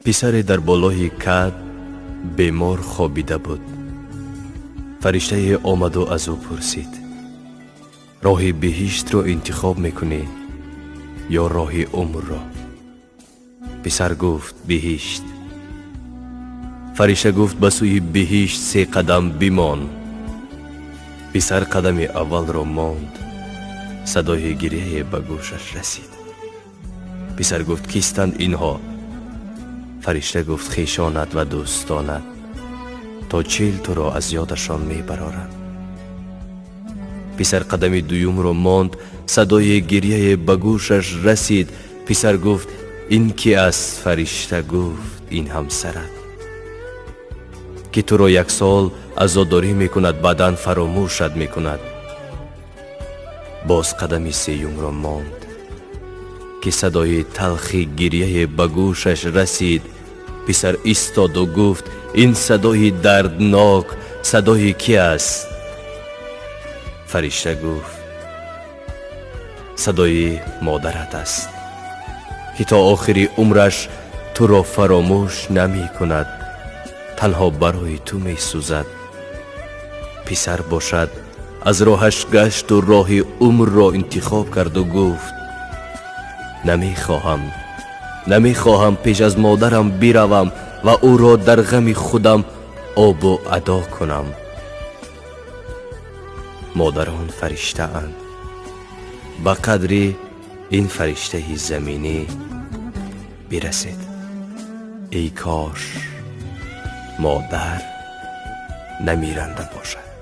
Писаре дар болои кат бемор хобида буд. Фариштае омаду аз ӯ пурсид: «Роҳи биҳиштро интихоб мекунӣ ё роҳи умрро?» Писар гуфт: «Биҳишт». Фаришта гуфт: «Ба сӯи биҳишт се қадам бимон». Писар қадами аввалро монд, садои гиряе ба гӯшаш расид. Писар гуфт: «Кистанд инҳо?» Фаришта гуфт: «Хешонат ва дӯстонат то 40 туро аз ёдашон мебароранд». Писар қадами дуюмро монд, садои гиряе ба гӯшаш расид. Писар гуфт: «Ин ки аст?» Фаришта гуфт: «Ин ҳамсарат, ки туро як сол азодорӣ мекунад, баъдан фаромӯшат мекунад». Боз қадами сеюмро монд, ки садои талхи гиряе ба гӯшаш расид. Писар истоду гуфт: «Ин садои дарднок садои ки аст?» Фаришта гуфт: «Садои модарат аст, ки то охири умраш туро фаромӯш намекунад, танҳо барои ту месӯзад». Писар бошад, аз роҳаш гашту роҳи умрро интихоб карду гуфт: «Намехоҳам, намехоҳам пеш аз модарам биравам ва ӯро дар ғами худам обу адо кунам». Модарон фариштаанд. Ба қадри ин фариштаи заминӣ бирасед. Эй кош модар намиранда бошад.